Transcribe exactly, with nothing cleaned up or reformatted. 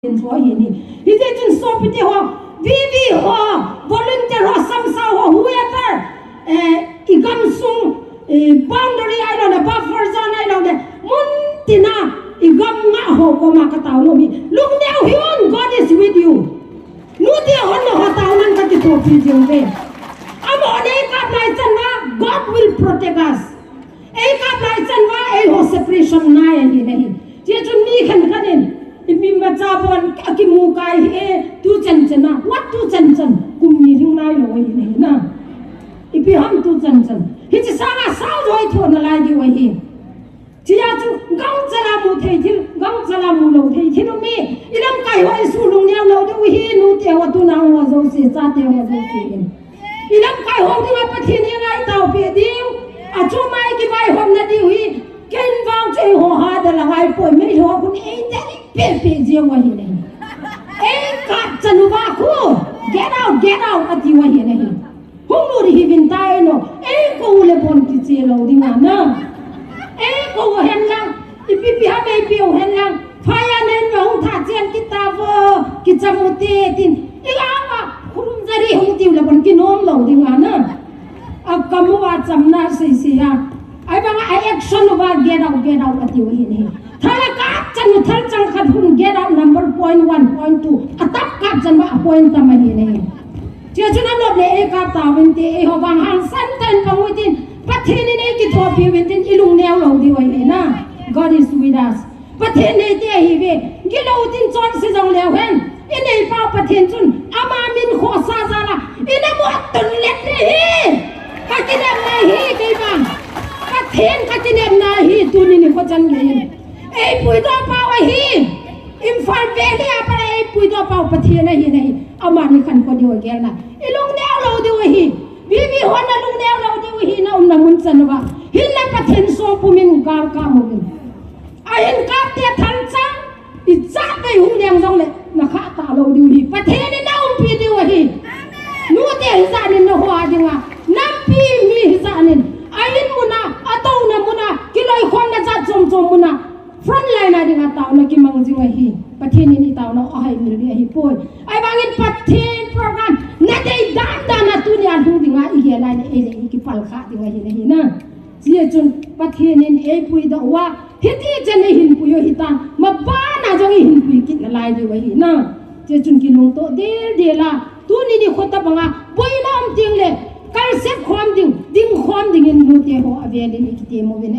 Tin chu ahi ni. Hijeh chun sopite ho, V V ho, volunteer ho, samsau ho, whoever, eh, i gamsung, eh, boundary ahilou le, buffer zone ahilou le, mun tina, i gam ngah ho koma ka taonom hi. Lungneo hih un, God is with you. Nute hon nangho taonan ka kithopi jing uve. Amahon eikap lai chan uva, God will protect us. Eikap lai chan uva, eiho separation nai ahi nahi. Hijeh chun mi khenkhat in, i mi macha bon, akimu kai hi e, tu chan chan a, what tu chan chan, kum ni lhing nailou ahi nahi na. Ipi ham tu chan chan. Hiche sanga sao joi tho nalai diu ahi. Hijeh chun, gangchal a mu thei thil, gangchal a mu lou thei thil um e, i lamkai ho i suh lungneo lou diu ahi, nute ho, tunang ho jouse, chate ho jouse in. I lamkai ho dinga Pathen in eitaopeh diu, achom a i kivaihomna diu hi, ken vang chu eiho ha dalha ngai poi, meilhei ho khun eidel pehpeh jeng u ahi nahi. Eikap chan uva khu, get out, get out, atiu ahi nahi. Hung lut hih uvin tai no, eikou le bon kiche lou ding ana. Eikou hen lang, ipi pi ham eipeu hen lang, fire nine uva hung tha chen kit tauvo, kicham ute tin. Ilama, khurum jari hung tiu le bon kinom lou ding ana. Akam uva chamna seisei a. Ahivanga a action uva get out, get out atiu ahi nahi. Thal akap chan u, thalchang khat hung get out number point one, point two. Atap kap chan uva a point tam ahi nahi. Hijeh chun anop le eikap tauvin te, eiho vang hangsan tah in pang uvin tin, Pathen in eikithopi uvin tin, i lungneo lou diu ahi na. God is with us. Pathen neite ahiuve. Gilou tin chonse jong leu hen. I neipau Pathen chun ama min khohsah jal a, i namu a tun let le hi. Ka kinepna hi kei vang. Pathen ka kinepna hi tuni nikho chan gei in. Eipuidoh pau ahi. Imphal Valley a pat a eipuidoh pau Pathen ahi nahi. Amani khankho diu agel na. I lungneo lou diu ahi. VV hon nalungneo lou diu ahi, na umna mun chan uva. Hinla Pathen songpum in galkap uvin. Ahin kapte thalchang, ijat vei hung leng jongle, nakhah talou diu ahi. Pathen in naumpi diu ahi. Nute hijat in nahou a dinga, nampi mi hijat in, a in mun a, atouna mun a, kiloikhomna jat chom chom mun a, front line a dinga taona kimang jing ahi. Pathen in itaona u ahaimil ding ahipoi. Ahivangin Pathen program nadei dan dan a tunia lhung dinga igel a le, eile ikipal kha ding ahi nahi na. Hijeh chun Pathen in eipuidoh uva, hiti chan eihinpui u hitan, maban a jong eihinpui kit nalai diu ahi na. Hijeh chun kilungtoh del del a, tuni nikho tobang a boina um tengle, kalsep khom ding, dingkhom dingin nute ho avel in ikitem uvin.